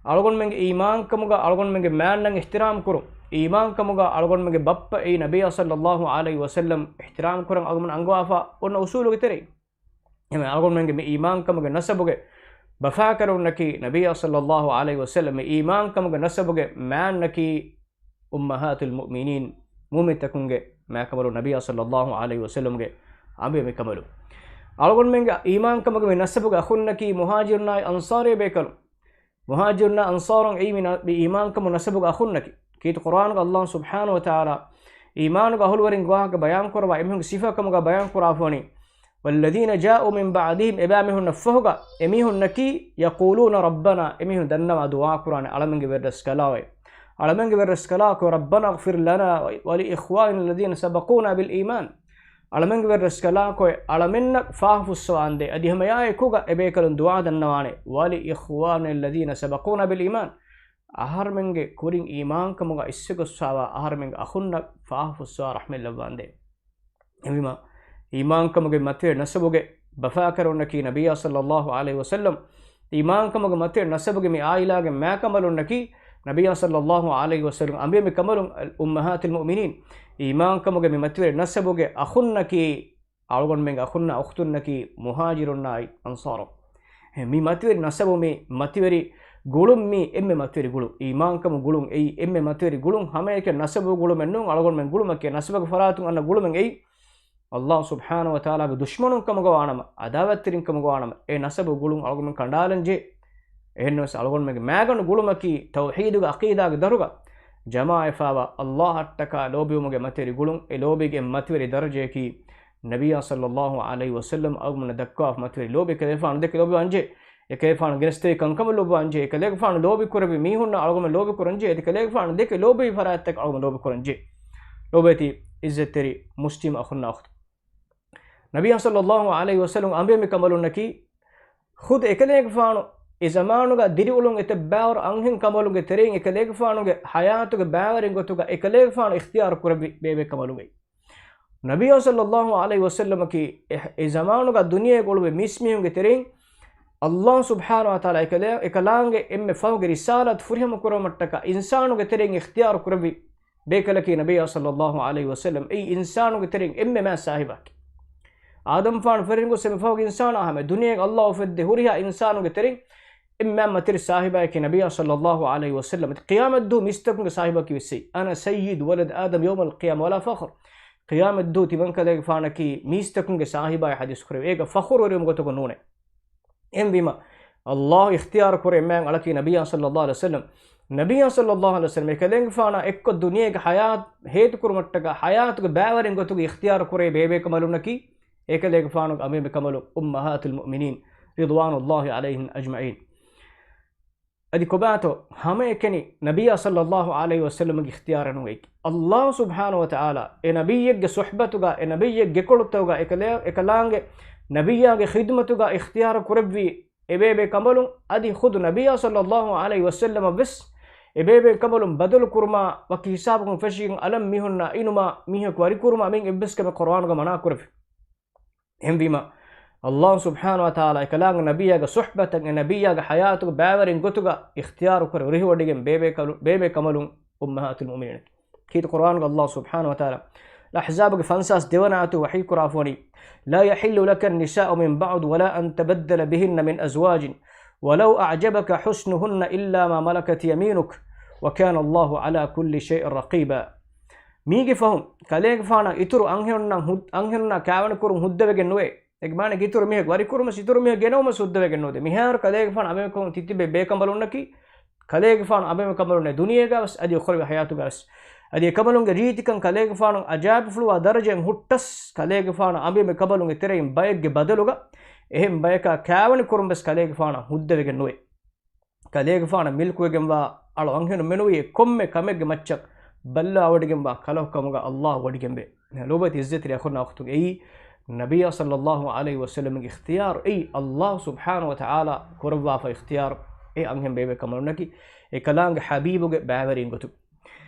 އަޅުގަނޑުމެންގެ އީމާންކަމުގަ، އަޅުގަނޑުމެންގެ މާންނަން އިޙްތިރާމް ކުރުން، އީމާންކަމުގަ އަޅުގަނޑުމެންގެ ބައްޕަ އެއީ ނަބިއްޔާ ޞައްލައްލާހު ޢަލައިހި ވަސައްލަމް އިޙްތިރާމް ކުރަން އަޅުގަނޑު އަންގަވާފަ އޮންނަ އުޞޫލުގެ ތެރެއިން. އެހެން އަޅުގަނޑުމެންގެ މި އީމާންކަމުގެ ނަސަބުގެ ބަފާކަރުންނަކީ ނަބިއްޔާ ޞައްލައްލާހު ޢަލައިހި ވަސައްލަމް، މި އީމާންކަމުގެ ނަސަބުގެ މާންނަކީ އުއްމަހާތުލް މުއުމިނީން، މުއުމިންތަކުންގެ މާކަނބަލުން ނަބިއްޔާ ޞައްލައްލާހު ޢަލައިހި ވަސައްލަމްގެ އަނބިޔަމި ކަނބަލުން. އަޅުގަނޑުމެންގެ އީމާންކަމުގެ މި ނަސަބުގެ އަޚުންނަކީ މުހާޖިރުންނާއި އަންޞާރީ ބޭކަލުން. މުހާޖިރުންނާ އަންޞާރުން އެއީ މި ނަ-، މި އީމާންކަމު ނަސަބުގެ އަޚުންނަކީ. ކީރިތި ޤުރުއާނުގަ ﷲ ސުބްޙާނަހޫ ވަތަޢާލާ އީމާނުގެ އަހުލުވެރިން ގޮވާކަށް ބަޔާން ކުރައްވާ އެމީހުންގެ ސިފަ ކަމުގަ ބަޔާން ކުރާފަވަނީ، والذين جاءوا من بعدهم، އެބައިމީހުންނަށް ފަހުގަ އެމީހުންނަކީ، يقولون ربنا، އެމީހުން ދަންނަވާ ދުޢާ ކުރާނެ އަޅަމެންގެ ވެރިރަސްކަލާއޭ. އަޅަމެންގެ ވެރިރަސްކަލާކޮ، ربنا اغفر لنا ولإخواننا الذين سبقونا بالإيمان. އަޅަމެންގެ ވެރިރަސްކަލާކޮ، އަޅަމެންނަށް ފާފަ ފުއްސަވާނދޭ. އަދި ހަމައެއާއެކުގަ އެބޭކަލުން ދުޢާ ދަންނަވާނެ، ولإخواننا الذين سبقونا بالإيمان. އަހަރުމެންގެ ކުރިން އީމާންކަމުގަ އިސްވެގޮސްފާވާ އަހަރުމެންގެ އަޚުންނަށް ފާފަ ފުއްސަވާ ރަޙްމަތް ލައްވާނދޭ. އެހެންވީމަ، އީމާންކަމުގެ މަތިވެރި ނަސަބުގެ ބަފާކަރުންނަކީ ނަބިއްޔާ ޞައްލައްލާހު ޢަލައިހި ވަސައްލަމް. އީމާންކަމުގެ މަތިވެރި ނަސަބުގެ މި އާއިލާގެ މާކަނބަލުންނަކީ ނަބިއްޔާ ޞައްލައްލާހު ޢަލައިހި ވަސައްލަމް އަނބިޔަމި ކަނބަލުން، އުއްމަހާތުލް މުއުމިނީން. އީމާންކަމުގެ މި މަތިވެރި ނަސަބުގެ އަޚުންނަކީ، އަޅުގަނޑުމެންގެ އަޚުންނާ އުޚްތުންނަކީ މުހާޖިރުންނާއި އަންޞާރުން. މި މަތިވެރި ނަސަބު، މި މަތިވެރި ގުޅުން، މީ އެންމެ މަތިވެރި ގުޅުން. އީމާންކަމު ގުޅުން އެއީ އެންމެ މަތިވެރި ގުޅުން. ހަމައެކަނި ނަސަބު ގުޅުމެއް ނޫން. އަޅުގަނޑުމެން ގުޅުމަކީ ނަސަބަކު ފަރާތުން އަންނަ ގުޅުމެއް އެއީ. ﷲ ސުބްޙާނަހޫ ވަތަޢާލާގެ ދުޝްމަނުން ކަމުގަ ވާނަމަ، ޢަދާވަތްތެރިން ކަމުގަ ވާނަމަ، އެ ނަސަބު ގުޅުން އަޅުގަނޑުމެން ކަނޑާލަން ޖެހޭ. އެހެންނަމަވެސް އަޅުގަނޑުމެންގެ މާގަނޑު ގުޅުމަކީ ތައުޙީދުގެ ޢަޤީދާގެ ދަރުގަ ޖަމާވެފާވާ ﷲ އަށްޓަކާ ލޯބިވުމުގެ މަތިވެރި ގުޅުން. އެ ލޯބީގެ މަތިވެރި ދަރަޖަޔަކީ ނަބިއްޔާ ޞައްލައްލާހު ޢަލައިހި ވަސައްލަމް އަޅުގަނޑުމެންނަށް ދައްކަވާފަ މަތިވެރި ލޯބި. އެކަލޭގެފާނު ދެކެ ލޯބިވާންޖެ، އެކަލޭގެފާނު ގެނެސްދެވި ކަންކަމަށް ލޯބިވާންޖެ، އެކަލޭގެފާނު ލޯބި ކުރެއްވި މީހުންނަށް އަޅުގަނޑުމެން ލޯބި ކުރަންޖެ، އެކަލޭގެފާނު ދެކެ ލޯބިވި ފަރާތްތަކަށް އަޅުގަނޑު ލޯބި ކުރަންޖެ. ލޯބިވެތި ޢިއްޒަތްތެރި މުސްލިމް އަޚުންނާ އުޚްތުން. ނަބިއްޔާ ޞައްލައްލާހު ޢަލައިހި ވަސައްލަމް އަނބިޔަމި ކަނބަލުންނަކީ ޚުދު އެކަލޭގެފާނު އެ ޒަމާނުގަ ދިރިއުޅުން އެތައް ބައިވަރު އަންހެން ކަނބަލުންގެ ތެރެއިން އެކަލޭގެފާނުގެ ޙަޔާތުގެ ބައިވެރިން ގޮތުގަ އެކަލޭގެފާނު އިޚްތިޔާރު ކުރެއްވި ބޭބޭ ކަނބަލުން އެއީ. ނަބިއްޔާ ޞައްލައްލާހު ޢަލައިހި ވަސައްލަމަކީ އެ، އެ ޒަމާނުގަ ދުނިޔޭގަ އުޅުއްވި މީސްމީހުންގެ ތެރެއިން ﷲ ސުބްޙާނަހޫ ވަތަޢާލާ އެކަލޭ، އެކަލާނގެ އެންމެ ފަހުގެ ރިސާލަތު ފުރިހަމަ ކުރުމަށްޓަކާ އިންސާނުގެ ތެރެއިން އިޚްތިޔާރު ކުރެއްވި ބޭކަލަކީ ނަބިއްޔާ ޞައްލައްލާހު ޢަލައިހި ވަސައްލަމް. އެއީ އިންސާނުގެ ތެރެއިން އެންމެ މާތް ސާހިބަކީ. އާދަމްފާނު ފެށިގެން ގޮސް އެންމެ ފަހުގެ އިންސާނާ ހަމަ ދުނިޔޭގަ ﷲ އުފެއްދޭ ހުރިހާ އިންސާނުގެ ތެރެއިން އެންމެ މާތް މަތިވެރި ސާހިބާއެކީ ނަބިއްޔާ ޞައްލައްލާހު ޢަލައިހި ވަސައްލަމް. އެތި ޤިޔާމަތްދުވަހު މީސްތަކުންގެ ސާހިބަކީ ވެސް އެއީ. أنا سيد ولد آدم يوم القيامة ولا فخر. ޤިޔާމަތްދުވަހު ތިމަންކަލޭގެފާނަކީ މީސްތަކުންގެ ސާހިބާއޭ ޙަދީޘް ކުރެވޭ. އޭގަ ފަޚުރުވެރިވުމުގެ ގޮތަކަށް ނޫނޭ. އެހެންވީމަ، ﷲ އިޚްތިޔާރު ކުރެވޭ މާތް އަޅަކީ ނަބިއްޔާ ޞައްލައްލާހު ޢަލައިހި ވަސައްލަމް. ނަބިއްޔާ ޞައްލައްލާހު ޢަލައިހި ވަސައްލަމް އެކަލޭގެފާނާ އެއްކޮށް ދުނިޔޭގެ ޙަޔާތު ހޭދަކުރުމަށްޓަކާ ޙަޔާތުގެ ބައިވެރިން ގޮތުގަ އިޚްތިޔާރު ކުރެވި ބޭބޭކަނބަލުންނަކީ އެކަލޭގެފާނުގެ އަނބިޔަމި ކަނބަލުން އުއްމަހާތުލް މުއުމިނީން ރިޟްވާނުﷲި ޢަލައިހިމް އަޖްމަޢީން. އަދި ކޮބާތޯ ހަމައެކަނި ނަބިއްޔާ ޞައްލައްލާހު ޢަލައިހި ވަސައްލަމްގެ އިޚްތިޔާރެއް ނޫން އެއީ. ﷲ ސުބްޙާނަހޫ ވަތަޢާލާ އެ ނަބިއްޔެއްގެ ޞުޙްބަތުގަ، އެ ނަބިއްޔެއްގެ ގެކޮޅުތަކުގަ، އެކަލޭ-، އެކަލާނގެ ނަބިއްޔާގެ ޚިދުމަތުގަ އިޚްތިޔާރު ކުރެއްވި އެބޭބޭ ކަނބަލުން އަދި ޚުދު ނަބިއްޔާ ޞައްލައްލާހު ޢަލައިހި ވަސައްލަމަށް ވެސް އެބޭބޭ ކަނބަލުން ބަދަލު ކުރުމާ ވަކި ހިސާބަކުން ފެށިގެން އަލަށް މީހުންނާ އިނުމާ މީހަކު ވަރިކުރުމާ މިއިން އެއްވެސް ކަމެއް ޤުރުއާނުގަ މަނާ ކުރެވި. އެހެންވީމަ، ﷲ ސުބްޙާނަހޫ ވަތަޢާލާ އެކަލާނގެ ނަބިއްޔާގެ ޞުޙްބަތަށް އެ ނަބިއްޔާގެ ޙަޔާތުގެ ބައިވެރިން ގޮތުގަ އިޚްތިޔާރު ކުރެ އުރިހިވޮޑިގެން ބޭބޭ ކަލު-، ބޭބޭ ކަނބަލުން އުއްމަހާތުލް މުއުމިނީން. ކީރިތި ޤުރުއާނުގަ ﷲ ސުބްޙާނަހޫ ވަތަޢާލާ އަލްއަޙްޒާބުގެ ފަންސާސް ދެވަނަ އާޔަތު ވަޙީ ކުރާފަވަނީ، لا يحل لك النساء من بعد ولا أن تبدل بهن من أزواج ولو أعجبك حسنهن إلا ما ملكت يمينك وكان الله على كل شيء رقيبا. މީގެ ފަހުން ކަލޭގެފާނަށް އިތުރު އަންހެނުންނަށް ހު-، އަންހެނުންނާ ކާވެނި ކުރުން ހުއްދަވެގެން ނުވޭ. އޭގެ މާނަ އިތުރު މީހެއް ވަރިކުރުމަސް އިތުރު މީހެއް ގެނައުމަސް ހުއްދަވެގެން ނުވޭ. މިހާރު ކަލޭގެފާނު އަނބިމެ ކަމުން ތިތިބޭ ބޭކަނބަލުންނަކީ، ކަލޭގެފާނު އަނބިމެ ކަނބަލުންނޭ ދުނިޔޭގަވެސް އަދި އުޚްރަވީ ޙަޔާތުގަވެސް. އަދި އެކަނބަލުންގެ ރީތިކަން ކަލޭގެފާނު އަޖާއިބުފުޅުވާ ދަރަޖައިން ހުއްޓަސް، ކަލޭގެފާނު އަނބިމެ ކަނބަލުންގެ ތެރެއިން ބައެއްގެ ބަދަލުގަ އެހެން ބަޔަކާ ކާވެނި ކުރުން ވެސް ކަލޭގެފާނަށް ހުއްދަވެގެން ނުވޭ. ކަލޭގެފާނަށް މިލްކުވެގެންވާ އަޅު އަންހެނުން މެނުވީ ކޮންމެ ކަމެއްގެ މައްޗަށް ބައްލަވާވޮޑިގެންވާ ކަލަކު ކަމުގަ އައްލާހު ވޮޑިގެންވޭ. ލޯބިވެތި އިއްޒަތްތެރި އަޚުންނާ އުޚްތުން، އެއީ ނަބިއްޔާ ޞައްލައްލާހު ޢަލައިހި ވަސައްލަމްގެ އިޚްތިޔާރު، އެއީ އައްލާހު ސުބްޙާނަހު ވަތަޢާލާ ކުރައްވާފަ އިޚްތިޔާރު، އެ އަންހެން ބޭބެ ކަނބަލުންނަކީ އެކަލާނގެ ޙަބީބުގެ ބައިވެރިން ގޮތުން.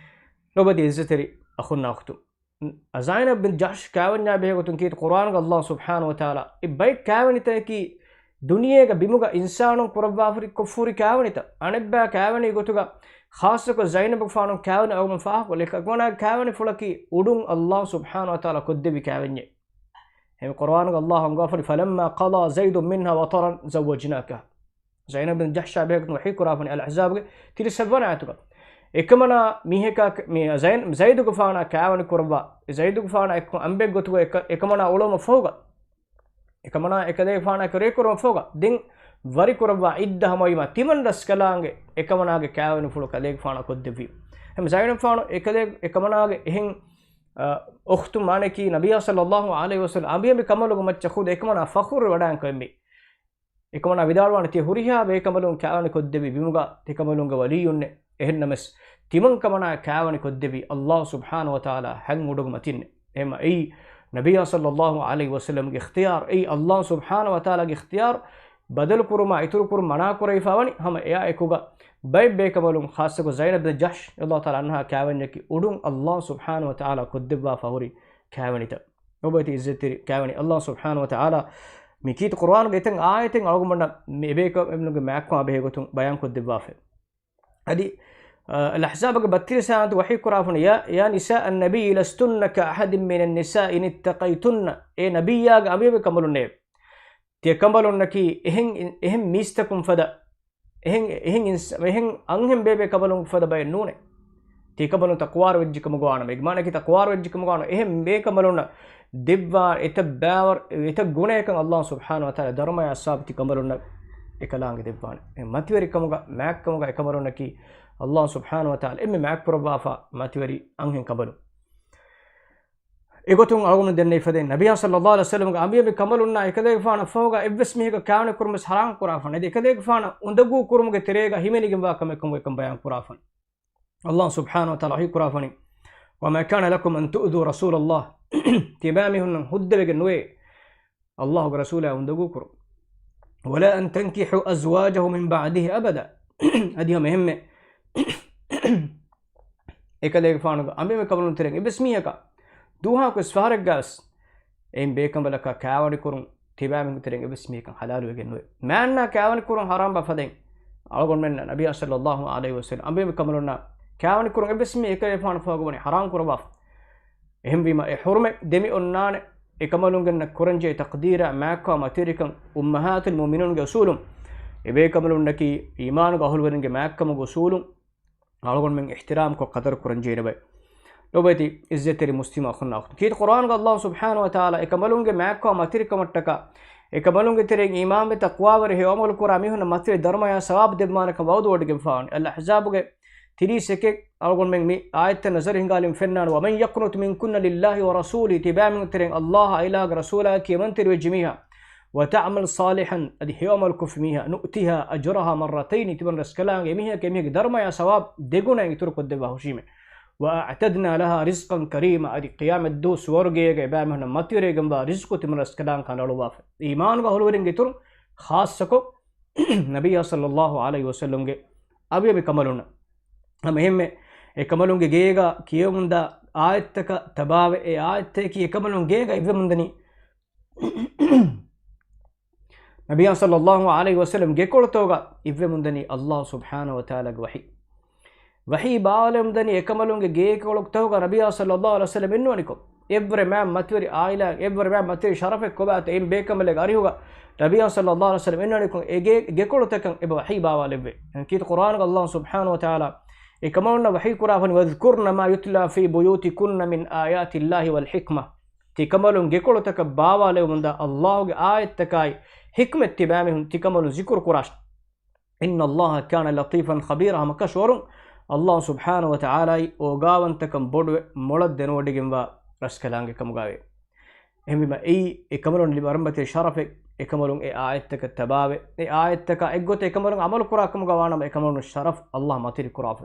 ލޯބިވެތި އިއްޒަތްތެރި އަޚުންނާ އުޚްތުން، ޒައިނަބް ބިން ޖަޙްޝް ކާވެންޏާ ބެހޭ ގޮތުން ކީރިތި ޤުރްއާނުގަ އައްލާހު ސުބްޙާނަހު ވަތަޢާލާ އެ ބައެއް ކާވެނިތަކަކީ ދުނިޔޭގަ ބިމުގަ އިންސާނުން ކުރައްވާފަރި ކޮށްފުރި ކާވެނިތައް. އަނެއްބައި ކާވެނީ ގޮތުގަ ޚާއްޞަކޮށް ޒައިނަބުގެފާނު ކާވެނި އަޅުގަނޑު ފާހަގަކޮށްލި އެކަމަނާ ކާވެނިފުޅަކީ އުޑުން އައްލާހު ސުބްޙާނަހު ވަތަޢާލާ ކޮށްދެއްވި ކާވެންޏެއް. އެހެން ޤުރްއާނުގަ އައްލާހު އަންގާފަރި، فلما قضى زيد منها وطرا زوجناكها. ޒައިނަބް ބިން ޖަޙްޝާ ބެހޭގޮތުން ވަޙީ ކުރާފަނި އަލްއަޙްޒާބުގެ ތިރީސް ސައްވަނަ އާޔަތުގަ. އެކަމަނާ މީހަކާ މި ޒައިން-، ޒައިދުގެފާނާ ކާވެނި ކުރައްވާ، ޒައިދުގެފާނާ އެއްކޮށް އަނބެއް ގޮތުގަ އެކަ-، އެކަމަނާ އުޅުމަށް ފަހުގަ، އެކަމަނާ އެކަލޭގެފާނާ ކުރޭ ކުރުމަށް ފަހުގަ، ދެން ވަރި ކުރައްވާ އިއްދަ ހަމަވީމާ ތިމަން ރަސްކަލާނގެ އެކަމަނާގެ ކާވެނިފުޅު ކަލޭގެފާނާ ކޮށްދެއްވީ. ހަމަ ޒައިނަބްފާނު އެކަލޭ-، އެކަމަނާގެ އެހެން، އަ، އުޚްތު މާނަކީ ނަބިއްޔާ ޞައްލައްލާހު ޢަލައިހި ވަސައްލަމް އަނބިޔަމި ކަމަލުގެ މައްޗަށް ޚުދު އެކަމަނާ ފަޚުރު ވަޑާން ކޮއެއްމި. އެކަމަނާ ވިދާޅުވާނެ ތިޔަ ހުރިހާ ބޭކަނބަލުން ކާވެނި ކޮށްދެއްވި ބިމުގަ ތިކަނބަލުންގެ ވަލިއްޔުންނެއް. އެހެންނަމަސް ތިމަން ކަމަނާ ކާވެނި ކޮށްދެއްވީ އައްލާހު ސުބްޙާނަހު ވަތަޢާލާ ހަތް އުޑުގެ މަތިންނެއް. އެހެންމަ އެއީ ނަބިއްޔާ ޞައްލައްލާހު ޢަލައިހި ވަސައްލަމްގެ އިޚްތިޔާރު، އެއީ އައްލާހު ސުބްޙާނަހު ވަތަޢާލާގެ އިޚްތިޔާރު. ބަދަލު ކުރުމާ އިތުރު ކުރުން މަނާ ކުރެވިފަ ވަނީ ހަމަ އެއާ އެކުގަ ބައެއް ބޭކަނބަލުން ޚާއްޞަކޮށް ޒައިނަބް ބިން ޖަޙްޝް ރަޟިޔައްލާހު ތަޢާލާ ޢަންހާ ކާވެންޏަކީ އުޑުން އައްލާހު ސުބްޙާނަހު ވަތަޢާލާ ކޮށްދެއްވާފަ ހުރި ކާވެނިތައް. ލޯބިވެތި އިއްޒަތްތެރި ކާވެނި އައްލާހު ސުބްޙާނަހު ވަތަޢާލާ މި ކީރިތި ޤުރްއާނުގެ އެތައް އާޔަތެއް އަޅުގަނޑަށް މި އެބޭކަނބަލުންގެ މާތްކަމާ ބެހޭގޮތުން ބަޔާން ކޮށްދެއްވާފަ. އަދި، އަ، އަލްއަޙްޒާބުގެ ބައްތިރީސް އާޔަތު ވަޙީ ކުރާފަނި، يا، يا نساء النبي لستن كأحد من النساء إن اتقيتن. އޭ ނަބިއްޔާގެ އަނބިޔަމި ކަނބަލުންނޭ. ތިޔަ ކަނބަލުންނަކީ އެހެން، އެހެން މީސްތަކުން ފަދަ، އެހެން، އެހެން އިންސ-، އެހެން އަންހެން ބޭބެ ކަނބަލުން ފަދަ ބައެއް ނޫނޭ. ތި ކަނބަލުން ތަޤްވާރު ވެއްޖެ ކަމުގަ ވާނަމަ، އޭގެ މާނައަކީ ތަޤްވާރު ވެއްޖެ ކަމުގަ ވާނަމަ، އެހެން ބޭކަނބަލުންނަށް ދެއްވާ އެތައް ބާވަރު، އެތައް ގުނަޔަކަށް އައްލާހު ސުބްޙާނަހު ވަތަޢާލާ ދަރުމަޔާ ސަވާބު ތި ކަނބަލުންނަށް އެކަލާނގެ ދެއްވާނެ. އެ މަތިވެރި ކަމުގަ، މާތްކަމުގަ އެ ކަނބަލުންނަކީ އައްލާހު ސުބްޙާނަހު ވަތަޢާލާ އެންމެ މާތް ކުރައްވާފަ މަތިވެރި އަންހެން ކަނބަލުން. އެގޮތުން އަޅުގަނޑު ދެންނެވި ފަދައިން، ނަބިއްޔާ ޞައްލައްލާހު ޢަލައިހި ވަސައްލަމްގެ އަނބިޔަމި ކަނބަލުންނާ އެކަލޭގެފާނަށް ފަހުގަ އެއްވެސް މީހަކަށް ކާވެނި ކުރުމަށް ޙަރާމް ކުރާފަން. އަދި އެކަލޭގެފާނަށް އުނދަގޫ ކުރުމުގެ ތެރޭގަ ހިމެނިގެންވާ ކަމެއް ކަމުގައި ބަޔާން ކުރާފަން. އައްލާހު ސުބްޙާނަހު ވަތަޢާލާ ވަޙީ ކުރާފަނި، وما كان لكم أن تؤذوا رسول الله. ތިބާމީހުންނަށް ހުއްދަވެގެން ނުވޭ އައްލާހުގެ ރަސޫލާ އުނދަގޫ ކުރުން. ولا أن تنكحوا أزواجه من بعده أبدا. އަދި ހަމަ އެހެންމެ އެކަލޭގެފާނުގެ އަނބިމެ ކަނބަލުން ތެރެއިން އެއްވެސް މީހަކަށް ދުވަހަކު ވެސް ފަހަރެއްގަ ވެސް އެއިން ބޭކަނބަލަކާ ކާވެނި ކުރުން ތިބާމީހުން ތެރެއިން އެއްވެސް މީހަކަށް ޙަލާލުވެގެން ނުވޭ. މާންނާ ކާވެނި ކުރުން ޙަރާމް ބާ ފަދައިން އަޅުގަނޑުމެންނަށް ނަބިއްޔާ ޞައްލައްލާހު ޢަލައިހި ވަސައްލަމް އަނބިމެ ކަނބަލުންނާ ކާވެނި ކުރުން އެއްވެސް މީ އެކަލޭގެފާނު ފަހުގަ ވަނީ ޙަރާމް ކުރައްވާފަ. އެހެންވީމަ އެ ޙުރުމަތް ދެމި އޮންނާނެ. އެކަނބަލުންގެންނަށް ކުރަންޖެހޭ ތަޤްދީރާ މާތްކަމާ މަތިވެރިކަން އުއްމަހާތުލް މުއުމިނޫންގެ އުޞޫލުން، އެބޭކަނބަލުންނަކީ އީމާނުގެ އަހުލުވެރިންގެ މާތްކަމުގެ އުޞޫލުން އަޅުގަނޑުމެން އިޙްތިރާމްކޮށް ޤަދަރު ކުރަންޖެހޭނެ ބައެއް. ލޯބިވެތި އިއްޒަތްތެރި މުސްލިމް އަޚުންނާ އުޚްތުން، ކީރިތި ޤުރްއާނުގަ އައްލާހު ސުބްޙާނަހު ވަތަޢާލާ އެކަނބަލުންގެ މާތްކަމާ މަތިވެރިކަމަށްޓަކާ، އެކަނބަލުންގެ ތެރެއިން އީމާންވެ ތަޤްވާވެރި ހެޔޮ ޢަމަލު ކުރާ މީހުންނަށް މަތިވެރި ދަރުމަޔާ ސަވާބު ދެއްވާނެކަން ވަޢުދުވޮޑިގެންފާވަނީ. އަލްއަޙްޒާބުގެ ތިރީސް އެކެއް އަޅުގަނޑުމެން މި އާޔަތްތައް ނަޒަރު ހިނގާލިން ފެންނާނެ، ومن يقنت منكن لله ورسوله، ތިބާމީހުން ތެރެއިން އައްލާހާ އިލާހުގެ ރަސޫލާއަކީ އެމަންތެރިވެއްޖެ މީހާ، وتعمل صالحا، އަދި ހެޔޮ ޢަމަލު ކޮށްފި މީހާ، نؤتها أجرها مرتين، ތިމަން ރަސްކަލާނގެ އެމީހަކަށް އެމީހެއްގެ ދަރުމަޔާ ސަވާބު ދެގުނައިން އިތުރުކޮށްދެއްވާ ހުށީމޭ. وأعتدنا لها رزقا كريما، އަދި ޤިޔާމަތްދުވަހު ސުވަރުގޭގަ އެބާމީހުންނަށް މަތިވެރިވެގެންވާ ރިޒްޤު ތިމަން ރަސްކަލާނގެ ކަނޑައަޅުއްވާފަ. އީމާނުގެ އަހުލުވެރިންގެ އިތުރުން ޚާއްޞަކޮށް ނަބިއްޔާ ޞައްލައްލާހު ޢަލައިހި ވަސައްލަމްގެ އަނބިޔަމި ކަނބަލުންނަށް. ހަމަ އެހެންމެ އެކަނބަލުންގެ ގޭގަ ކިޔެވެމުންދާ އާޔަތްތަކަށް ތަބާވެ، އެ އާޔަތްތަކަކީ އެކަނބަލުން ގޭގަ އިއްވެމުންދަނީ ނަބިއްޔާ ޞައްލައްލާހު ޢަލައިހި ވަސައްލަމް ގެކޮޅުތަކުގަ އިއްވެމުންދަނީ އައްލާހު ސުބްޙާނަހު ވަތަޢާލާގެ ވަޙީ. ވަޙީ ބާވާލެވެމުންދަނީ އެކަނބަލުންގެ ގޭކޮޅުތަކުގަ ނަބިއްޔާ ޞައްލައްލާހު ޢަލައިހި ވަސައްލަމް އިންނަވަނިކޮށް. އެއްވުރެ މާތް މަތިވެރި ޢާއިލާ، އެއްވުރެ މާތް މަތިވެރި ޝަރަފެއް ކޮބާތޯ އެއިން ބޭކަނބަލެއްގެ އަރިހުގަ ނަބިއްޔާ ޞައްލައްލާހު ޢަލައިހި ވަސައްލަމް އިންނަވަނިކޮށް އެ ގޭ، ގެކޮޅުތަކަށް އެބަ ވަޙީ ބާވާލެއްވޭ. ކީރިތި ޤުރްއާނުގަ އައްލާހު ސުބްޙާނަހު ވަތަޢާލާ އެކަމަލުންނަށް ވަޙީ ކުރާފަނި، "واذكرن ما يتلى في بيوتكن من آيات الله والحكمة." ތިކަމަލުން ގެކޮޅުތަކަށް ބާވާލެވުމުންދާ އައްލާހުގެ އާޔަތްތަކާއި ޙިކްމަތް ތިބާމީހުން ތިކަމަލުން ޒިކުރު ކުރާށި. "إن الله كان لطيفا خبيرا." ހަމަކަށަވަރުން އައްލާހު ސުބްޙާނަހު ވަތަޢާލާއީ އޯގާވަންތަކަން ބޮޑުވެ މޮޅަށް ދެނެވޮޑިގެންވާ ރަސްކަލާނގެ ކަމުގައެވެ. އެހެންވީމަ އެއީ އެކަމަލުން ލިބި ވަރަށް މަތި ޝަރަފެއް. އެކަމަލުން އެ އާޔަތްތަކަށް ތަބާވެ، އެ އާޔަތްތަކާ އެއްގޮތަށް އެކަމަލުން ޢަމަލު ކުރާ ކަމުގަ ވާނަމަ އެކަމަލުން ޝަރަފް އައްލާހު މަތިވެރި ކުރާފަ.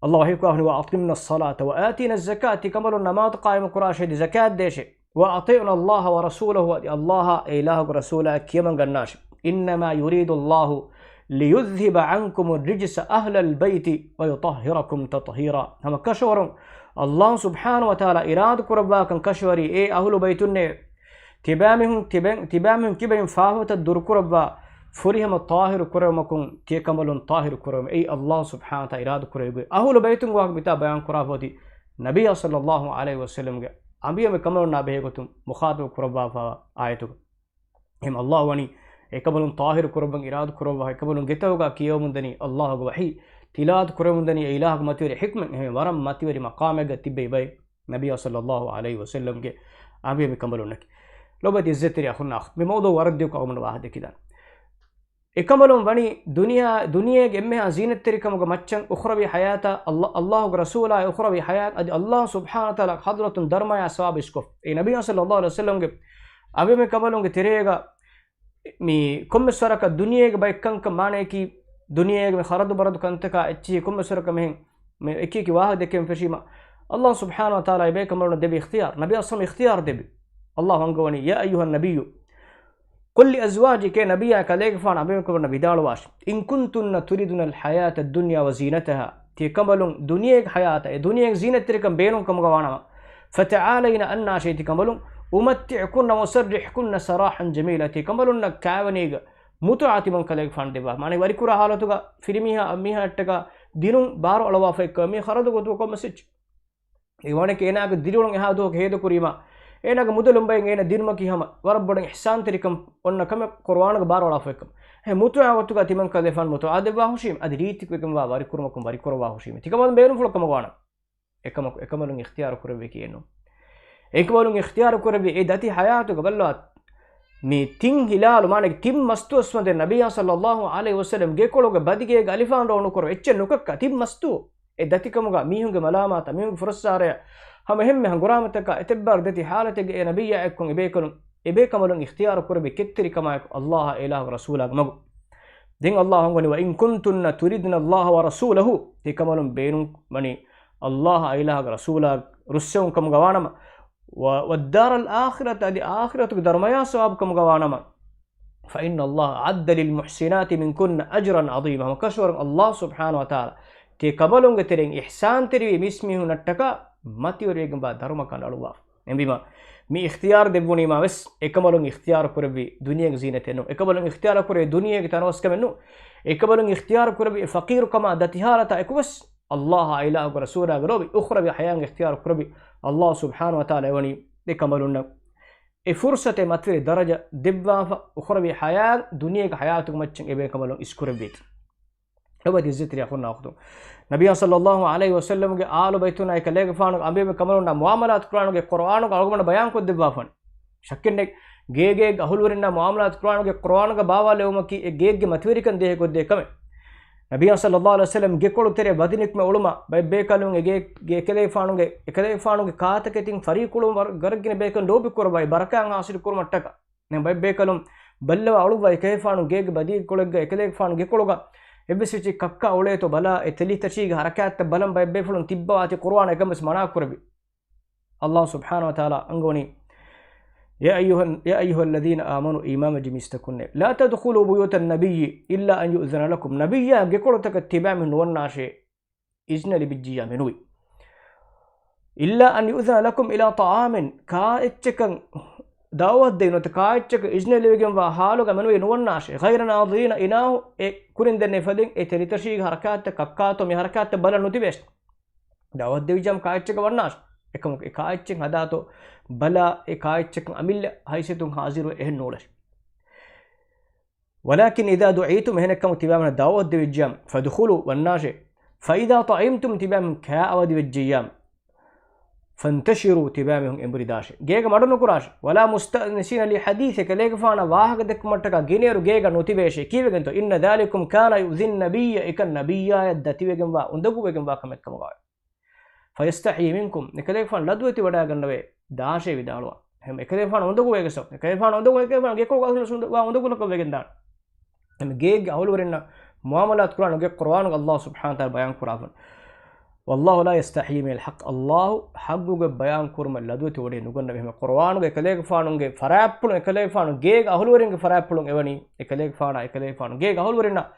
އައްލާހު ވަޙީ ކުރާފަ، "وأقمن الصلاة وآتين الزكاة." ތިކަމަލުން ނަމާދު ޤާއިމު ކުރާށޭ، އަދި ޒަކާތް ދޭށޭ. "وأطعن الله ورسوله." އަދި އައްލާހާ އެ އިލާހުގެ ރަސޫލާ ކިޔަމަން ގަންނާށޭ. "إنما يريد الله ليذهب عنكم الرجس أهل البيت ويطهركم تطهيرا." ހަމަކަށަވަރުން އައްލާހު ސުބްޙާނަހު ވަތަޢާލާ އިރާދަ ކުރައްވާކަން ކަށަވަރީ އޭ އަހުލު ބައިތުންނޭ، ތިބާމީހުން، ތިބެ-، ތިބާމީހުން ކިބައިން ފާފަތައް ދުރުކުރައްވާ، ފުރިހަމަ ޠާހިރު ކުރެވުމަކުން ތިޔަކަމަލުން ޠާހިރު ކުރެވުމެވެ. އެއީ އައްލާހު ސުބްޙާނަހު ވަތަޢާލާ އިރާދަ ކުރެވި ގޮތް. އަހުލު ބައިތުން ވާހަކަ މިތާ ބަޔާން ކުރާފަ އޮތީ ނަބިއްޔާ ޞައްލައްލާހު ޢަލައިހި ވަސައްލަމްގެ އަނބިޔަމެ ކަމަލުންނާ ބެހޭގޮތުން މުޚާޠަބު ކުރައްވާފަވާ އާޔަތުގަ. އެހެން އައްލާހު ވަނީ އެކަމަލުން ޠާހިރު ކުރައްވަން އިރާދަ ކުރައްވާ، އެކަމަލުން ގެތަކުގަ ކިޔަވަމުންދަނީ އައްލާހުގެ ވަޙީ، ތިލާވަތު ކުރަމުންދަނީ އެ އިލާހުގެ މަތިވެރި ޙިކްމަތް. އެހެން ވަރަށް މަތިވެރި މަޤާމެއްގަ ތިއްބެވި ބައެއް ނަބިއްޔާ ޞައްލައްލާހު ޢަލައިހި ވަސައްލަމްގެ އަނބިޔަމެ ކަމަލުންނަކީ. ލޮބުވެތި އިއްޒަތްތެރި އަޚުންނާ އަޚް، މި މައުޟޫޢު ވަރަށް ދިގު ކަމަށް ވާހަކަ ދެކިދާނެ. އެކަމަލުން ވަނީ ދުނިޔެ، ދުނިޔޭގެ އެންމެހާ ޒީނަތްތެރިކަމުގެ މައްޗަށް އުޚްރަވީ ޙަޔާތާ، އައްލާ، އައްލާހުގެ ރަސޫލާ އުޚްރަވީ ޙަޔާތް އަދި އައްލާހު ސުބްޙާނަހު ވަތަޢާލާ ޙަޟްރަތުން ދަރުމަޔާ ސަވާބު އިސްކޮށް، އެ ނަބިއްޔާ ޞައްލައްލާހު ޢަލައިހި ވަސައްލަމްގެ އަނބިޔަމެ ކަމަލުންގެ ތެރޭގަ މި ކޮންމެސް ވަރަކަށް ދުނިޔޭގެ ބައެއް ކަންކަން މާނައަކީ، ދުނިޔޭގެ މި ޚަރަދު ބަރަދު ކަންތަކާ އެއްޗިހި ކޮންމެސް ވަރަކަށް މިހެން މި އެކި އެކި ވާހަކަ ދެކެން ފެށީމަ، އައްލާހު ސުބްޙާނަހު ވަތަޢާލާ އެބޭ ކަމަލުންނަށް ދެއްވި އިޚްތިޔާރު، ނަބިއްޔާ ޞައްލައްލާހު ޢަލައިހި ވަސައްލަމް އިޚްތިޔާރު ދެއްވި. އައްލާހު އަންގަވަނީ، "يا أيها النبي، قل لأزواجك." އޭ ނަބިއްޔާ، ކަލޭގެފާނު އަނބިޔަމެ ކަމަލުންނަށް ވިދާޅުވާށި، "إن كنتن تردن الحياة الدنيا وزينتها." ތިޔަކަމަލުން ދުނިޔޭގެ ޙަޔާތާ، އެ ދުނިޔޭގެ ޒީނަތްތެރިކަން ބޭނުން ކަމުގަ ވާނަމަ، "فتعالين" އަންނާށޭ ތިކަމަލުން، "أمتعكن وأسرحكن سراحا جميلا." ތިކަމަލުންނަށް ކާވެނީގަ މުތުޢާ ތިމަން ކަލޭގެފާނު ދެއްވާ. މާނަ ވަރިކުރާ ހާލަތުގަ ފިރިމީހާ އަންމީހާއަށްޓަކާ ދިނުން ބާރު އަޅުވާފައިކަމަށް މީ ޚަރަދު ގޮތުގަ ކޮންމެސް އެއްޗެއް. އެ ވާނެކޭ އޭނާގެ ދިރިއުޅުން އެހާ ދުވަހު ހޭދަކުރީމަ، އޭނާގެ މުދަލުން ބައިން އޭނަ ދިނުމަކީ ހަމަ ވަރަށް ބޮޑަށް އިޙްސާންތެރިކަން އޮންނަ ކަމެއް ޤުރުއާނުގަ ބާރު އަޅާފައިކަމަށް. އެ މުތުޢާ ގޮތުގަ ތިމަން ކަލޭފާނު މުތުޢާ ދެއްވާ ހުށީމަ، އަދި ރީތިކޮށްގެންވާ ވަރިކުރުމަކުން ވަރިކުރައްވާ ހުށީމަ. ތިކަމަލުން ބޭނުންފުޅު ކަމަށް ވާނަމަ. އެކަމަކު، އެކަމަލުން އިޚްތިޔާރު ކުރެއްވި ކިޔެއްނު. އެކަމަލުން އިޚްތިޔާރު ކުރެއްވި އެ ދަތި ޙަޔާތުގަ ބައްލަވާ، މި ތިން ހިލާލު، މާނަ ތިން މަސްތު އަސްމަދެ ނަބިއްޔާ ޞައްލައްލާހު ޢަލައިހި ވަސައްލަމް ގެކޮޅުގެ ބަދިގޭގެ އަލިފާން ރޯ ނުކުރު އެއްޗެއް ނުކައްކާ ތިން މަސްތު އެ ދަތިކަމުގަ މީހުންގެ މަލާމާތަށް، މީހުންގެ ފުރައްސާރަޔަށް ހަމަ އެހެންމެ ހަނގުރާމަތަކާ އެތެއްބާރު ދަތި ޙާލަތެއްގަ އެ ނަބިއްޔާ އެއްކޮށް އެބޭކަލުން، އެބޭކަމަލުން އިޚްތިޔާރު ކުރެއްވި ކެތްތެރިކަމާއެކު އައްލާހާ އެ އިލާހުގެ ރަސޫލާގެ މަގު. ދެން އައްލާހު އަންގަވަނީ، "وإن كنتن تردن الله ورسوله." ތިކަމަލުން ބޭނުން ވަނީ އައްލާހާ އެ އިލާހުގެ ރަސޫލާ ރުއްސެވުން ކަމުގަ ވާނަމަ، "و، والدار الآخرة" އަދި އާޚިރަތުގެ ދަރުމަޔާ ސަވާބު ކަމުގަ ވާނަމަ، "فإن الله أعد للمحسنات منكن أجرا عظيما." ހަމަކަށަވަރުން އައްލާހު ސުބްޙާނަހު ވަތަޢާލާ ތި ކަމަލުންގެ ތެރެއިން އިޙްސާންތެރިވި މީސްމީހުންނަށްޓަކާ މަތިވެރިވެގެންވާ ދަރުމަކަން އަޅުއްވާ. އެހެންވީމަ، މި އިޚްތިޔާރު ދެއްވުނީމާ ވެސް، އެކަމަލުން އިޚްތިޔާރު ކުރެއްވީ ދުނިޔޭގެ ޒީނަތެއް ނޫން. އެކަމަލުން އިޚްތިޔާރު ކުރެއްވީ ދުނިޔޭގެ ތަނަވަސްކަމެއް ނޫން. އެކަމަލުން އިޚްތިޔާރު ކުރެއްވީ އެ ފަޤީރުކަމާ، ދަތި ޙާލަތާ އެކުވެސް، އައްލާހާ އެ އިލާހުގެ ރަސޫލާގެ ލޯބި، އުޚްރަވީ ޙަޔާތް އިޚްތިޔާރު ކުރެއްވި އައްލާހު ސުބްޙާނަހު ވަތަޢާލާ އެވަނީ އެކަމަލުންނަށް އެ ފުރުޞަތެއް މަތިވެރި ދަރަޖަ ދެއްވާފަ، އުޚްރަވީ ޙަޔާތް ދުނިޔޭގެ ޙަޔާތުގެ މައްޗަށް އެބޭކަމަލުން އިސްކުރެއްވީތީ. ލޮބުވެތި އިއްޒަތްތެރި އަޚުންނާ އުޚްތުން، ނަބިއްޔާ ޞައްލައްލާހު ޢަލައިހި ވަސައްލަމްގެ އާލު ބައިތުންނާ އެކަލޭގެފާނުގެ އަނބިޔަމެ ކަމަލުންނާ މުޢާމަލާތު ކުރާނުގެ ޤުރުއާނުގަ އަޅުގަނޑަށް ބަޔާންކޮށްދެއްވާފަން. ޝައްކެއްނެތް، ގޭގޭގެ އަހުލުވެރިންނާ މުޢާމަލާތު ކުރާނުގެ ޤުރުއާނުގަ ބާވާލެވުމަކީ އެ ގޭގެ މަތިވެރިކަން ދޭހަކޮށްދޭ ކަމެއް. ނަބިއްޔާ ޞައްލައްލާހު ޢަލައިހި ވަސައްލަމް ގެކޮޅު ތެރެ ބަދިނިކުމެ އުޅުމަށް ބައެއް ބޭކަލުން އެ ގޭ، ގޭ އެކަލޭގެފާނުގެ، އެކަލޭގެފާނުގެ ކާތަކެތިން ފަރީކުޅުން ވަރަށް ގަރަށްގިނަ ބޭކަލުން ލޯބި ކުރައްވާ އެ ބަރަކާތް ޙާޞިލު ކުރުމަށްޓަކާ. ދެން ބައެއް ބޭކަލުން ބައްލަވާ އަޅުއްވާ އެކަލޭގެފާނު ގޭގެ ބަދިގެ ކޮޅެއްގަ އެކަލޭގެފާނު ގެކޮޅުގަ އެއްވެސް އެއްޗެއް ކައްކާ އުޅޭތޯ ބަލާ އެ ތެލިތަށީގެ ހަރަކާތްތައް ބަލަން ބައެއް ބޭފުޅުން ތިއްބަވާތީ ޤުރުއާނަށް އެކަން ވެސް މަނާ ކުރެވި. އައްލާހު ސުބްޙާނަހު ވަތަޢާލާ އަންގަވަނީ، يا أيها، يا أيها الذين آمنوا، އީމާންވެއްޖެ މީސްތަކުންނޭ، لا تدخلوا بيوت النبي إلا أن يؤذن لكم، ނަބިއްޔާ ގެކޮޅުތަކަށް ތިބާމީހުން ނުވަންނާށޭ، އިޒްނަ ލިބިއްޖިއްޔާ މެނުވީ. إلا أن يؤذن لكم إلى طعام، ކާއެއްޗަކަށް ދަޢުވަތު ދެވި ނުވަތަ ކާއެއްޗަކަށް އިޒްނަ ލިބިގެންވާ ޙާލުގަ މެނުވީ ނުވަންނާށޭ، غير ناظرين إناه، އެ ކުރިން ދެންނެވި ފަދައިން އެ ތެލިތަށީގެ ހަރަކާތްތައް ކައްކާތޯ މި ހަރަކާތްތައް ބަލަން ނުތިބޭށޭ. ދަޢުވަތު ދެވިއްޖާމަ ކާއެއްޗަކަށް ވަންނާށޭ. އެކަމަކު އެ ކާއެއްޗެއް ހަދާތޯ ބަލާ އެ ކާއެއްޗަކަށް އަމިއްލަ ހައިސިއްޔަތުން ޙާޟިރުވެ އެހެން ނޫޅޭ. ولكن إذا دعيتم، އެހެނެއްކަމަކު ތިބާމީހުންނަށް ދަޢުވަތު ދެވިއްޖާމަ، فادخلوا، ވަންނާށޭ، فإذا طعمتم، ތިބާމީހުން ކާ އަވަދިވެއްޖެއްޔާ، فانتشروا، ތިބާމީހުން އެނބުރި ދާށޭ. ގޭގަ މަޑުނުކުރާށޭ. ولا مستأنسين لحديث، އެކަލޭގެފާނަށް ވާހަކަ ދެއްކުމަށްޓަކާ ގިނައިރު ގޭގަ ނުތިބޭށޭ. ކީއްވެގެންތޯ؟ إن ذلكم كان يؤذي النبي، އެކަން ނަބިއްޔާޔަށް ދަތިވެގެންވާ، އުނދަގޫވެގެންވާ ކަމެއް ކަމުގައި. فيستحيي منكم، އެކަލޭގެފާނު ލަދުވެތިވަޑައިގަންނަވައޭ. ދާށޭ ވިދާޅުވާ. އެހެން އެކަލޭގެފާނު އުނދަގޫވޭގެ ސަބަބު. އެކަލޭގެފާނު އުނދަގޫ އެކަލޭގެފާނު ގެކޮޅުގަ އަހުލުވެރިންނަށް ވާ އުނދަގޫލަކަށް ވެގެންދާނެ. އެމެ ގޭގެ އަހުލުވެރިންނަށް މުއާމަލާތު ކުރާނު ގެ ޤުރުއާނުގަ ﷲ ސުބްޙާނަހޫ ވަތަޢާލާ ބަޔާން ކުރާފަން. والله لا يستحيي من الحق، ﷲ ޙައްޤުގެ ބަޔާން ކުރުމަށް ލަދުވެތި ވަޑައެއް ނުގަންނަވޭ. އެހެން ޤުރުއާނުގެ އެކަލޭގެފާނުގެ ފަރާތްޕުޅުން، އެކަލޭގެފާނު ގޭގެ އަހުލުވެރިންގެ ފަރާތްޕުޅުން އެވަނީ، އެކަލޭގެފާނާ، އެކަލޭގެފާނު ގޭގެ އަހުލުވެރިންނަށް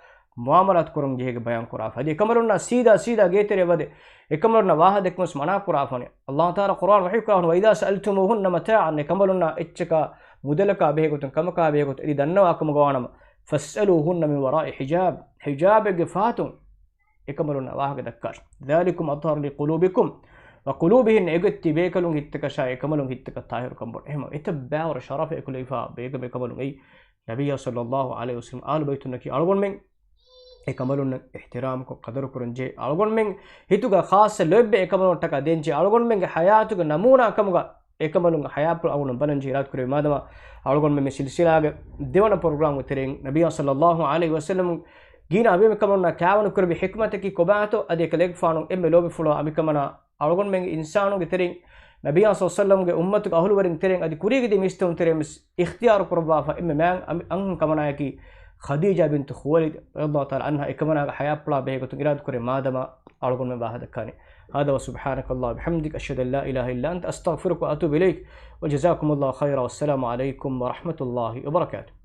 މުއާމަލާތު ކުރުން ޖެހޭގެ ބަޔާން ކުރާފަ. އަދި އެކަމަލުންނާ ސީދާ ސީދާ ގޭތެރެއަށް ވަދެ، އެކަމަލުންނާ ވާހަކަ ދެއްކުން ވެސް މަނާ ކުރާފަނި. ﷲ ތަޢާލާ ޤުރުއާން ވަޙީ ކުރާފަން، وإذا سألتموهن متاعا، އެކަމަލުންނާ އެއްޗަކާ މުދަލަކާ ބެހޭގޮތުން، ކަމަކާ ބެހޭގޮތުން އެދި ދަންނަވާ ކަމުގަ ވާނަމަ، فاسألوهن من وراء حجاب، ޙިޖާބެއްގެ ފަހަތުން އެކަމަލުންނަށް ވާހަކަ ދައްކާށި. ذلكم أطهر لقلوبكم وقلوبهم، އެގޮތް ތިބޭކަލުން ހިތްތަކަށާ އެކަމަލުން ހިތްތަކަށް ޠާހިރުކަން ބޮޑު. އެހެން އެތައް ބައިވަރު ޝަރަފެއް އެކުލެވިފަ ބޭކަލުން އެއީ ނަބިއްޔާ ޞައްލައްލާހު ޢަލައިހި ވަސައްލަމް އާލު ބައިތުންނަކީ. އަޅުގަނޑުމެން އެކަމަލުންނަށް އިޙްތިރާމްކޮށް ޤަދަރުކުރަންޖެހޭ. އަޅުގަނޑުމެން ހިތުގަ ޚާއްޞަ ލޯތްބެއް އެކަމަލުންނަށްޓަކާ ދޭންޖެހޭ. އަޅުގަނޑުމެންގެ ޙަޔާތުގެ ނަމޫނާ ކަމުގަ އެކަމަލުންގެ ޙަޔާތްޕުޅު އަޅުގަނޑު ބަލަންޖެހޭ އިރާދަކުރެއްވި މާދަމާ، އަޅުގަނޑުމެން މި ސިލްސިލާގެ ދެވަނަ ޕްރޮގްރާމްގެ ތެރެއިން ނަބިއްޔާ ޞައްލައްލާހު ޢަލައިހި ވަސައްލަމް ގިނަ އަނބިޔަމެން އެކަމަލުންނާ ކާވަނު ކުރެއްވި ޙިކްމަތަކީ ކޮބާތޯ؟ އަދި އެކަލޭގެފާނު އެންމެ ލޯބިފުޅާ އަނބިކަމަނާ އަޅުގަނޑުމެންގެ އިންސާނުންގެ ތެރެއިން، ނަބިއްޔާ ޞައްލައްލާހު ޢަލައިހި ވަސައްލަމްގެ އުއްމަތުގެ އަހުލުވެރިން ތެރެއިން އަދި ކުރީގެ ދި މީސްތަކުން ތެރެއިން ވެސް އިޚްތިޔާރު ކުރައްވާފަ އެންމެ މާތް އަނބި-، އަންހެން ކަމަނާއަކީ ޚަދީޖާ ބިންތު ޚުވައިލިދު ރަޟިޔައްލާހު ތަޢާލާ ޢަންހާ އެކަމަނާގެ ޙަޔާތްޕުޅާ ބެހޭގޮތުން އިރާދަކުރެއްވި މާދަމާ އަޅުގަނޑުމެން ވާހަކަ ދައްކާނީ. هذا وسبحانك اللهم وبحمدك، أشهد أن لا إله إلا أنت، أستغفرك وأتوب إليك، وجزاكم الله خيرا، والسلام عليكم ورحمة الله وبركاته.